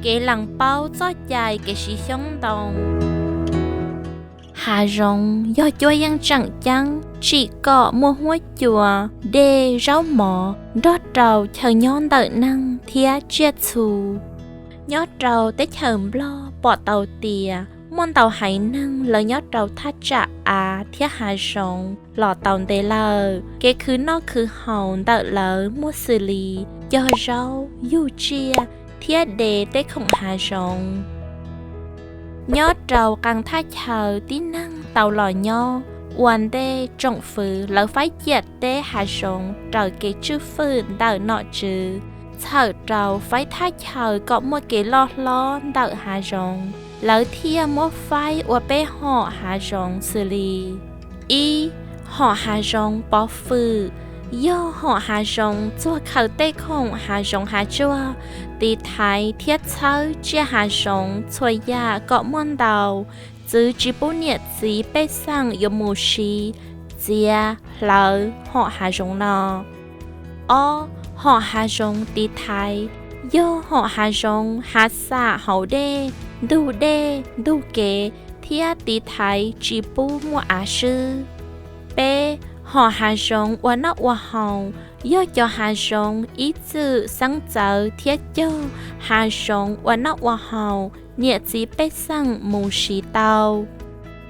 Kev lees paub txoj cai kev siv xyoob ntoo. Hav zoov yog cuab yeej tseem ceeb tsim kom muaj huab cua, dej, zaub mov nrog rau chaw nyob ntawm neeg thiab tsiaj txhu. Nyob rau teb chaws Nplog pom tau tias muaj ntau haiv neeg lawv nyob rau thaj tsam av thiab hav zoov los tau ntev lawm. Kev khwv noj khwv haus ntawm lawv muaj xws li cog zaub, yug tsiaj thiab de tej khoom hav zoov. Nyob rau qee thaj chaw tib neeg tau los nyob ua ntej tsoom fwv lawv faib ciam teb hav zoov raws kev tswj fwm ntawm nom tswv, txhawm rau faib thaj chaw kom muaj kev loj hlob ntawm hav zoov, lawv thiaj muab faib ua peb hom hav zoov xws li: Ib, hom hav zoov pov fwm, yog hom hav zoov txuag khaws tej khoom hav zoov hav tsuag, tiv thaiv thiab txhawb tsiaj hav zoov txhua yam kom muaj ntau, txwv tsis pub niam txiv pej xeem yuav mus siv, txiav, hlawv hom hav zoov no. Ob, hom hav zoov tiv thaiv, yog hom hav zoov hav xam hauv dej, ntug dej, ntug kev thiab tiv thaiv tsis pub muaj av swb. Peb, hom hav zoov ua noj ua haus, yog cov hav zoov ib txwm xeeb txawv thiab cog hav zoov ua noj ua haus, niam txiv pej xeem mus siv tau.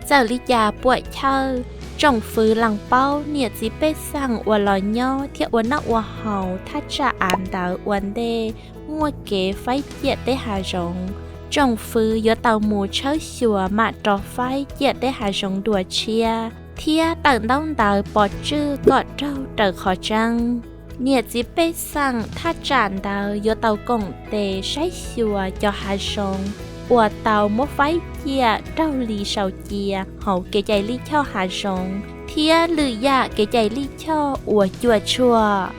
Txawm li cas puam chawj, tsoom fwv lees paub niam txiv pej xeem uas los nyob thiab ua noj ua haus thaj tsam av ntawd ua ntej muaj kev faib ciam teb hav zoov, tsoom fwv yuav tau mus tshawb xyuas mam rov faib ciam teb hav zoov dua tshiab thiab tawm ntaub ntawv pov tswj kom raug raws qhov tseeb. Niam txiv pej xeem thaj tsam ntawd yuav tau koom tes saib xyuas cov hav zoov uas tau muab faib ciam raug li sau cia hauv kev cai lij choj hav zoov thiab lwm yam kev cai lij choj uas cuam tshuam.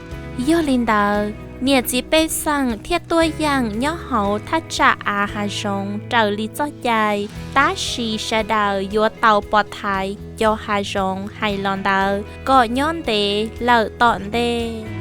Yog li ntawd, niam txiv pej xeem thiaj tuaj yeem nyob hauv thaj tsam av hav zoov raws li txoj cai, tab sis sawv daws yuav tau pov thaiv cov hav zoov hais los ntawd kom nyob ntev lawm tom ntej.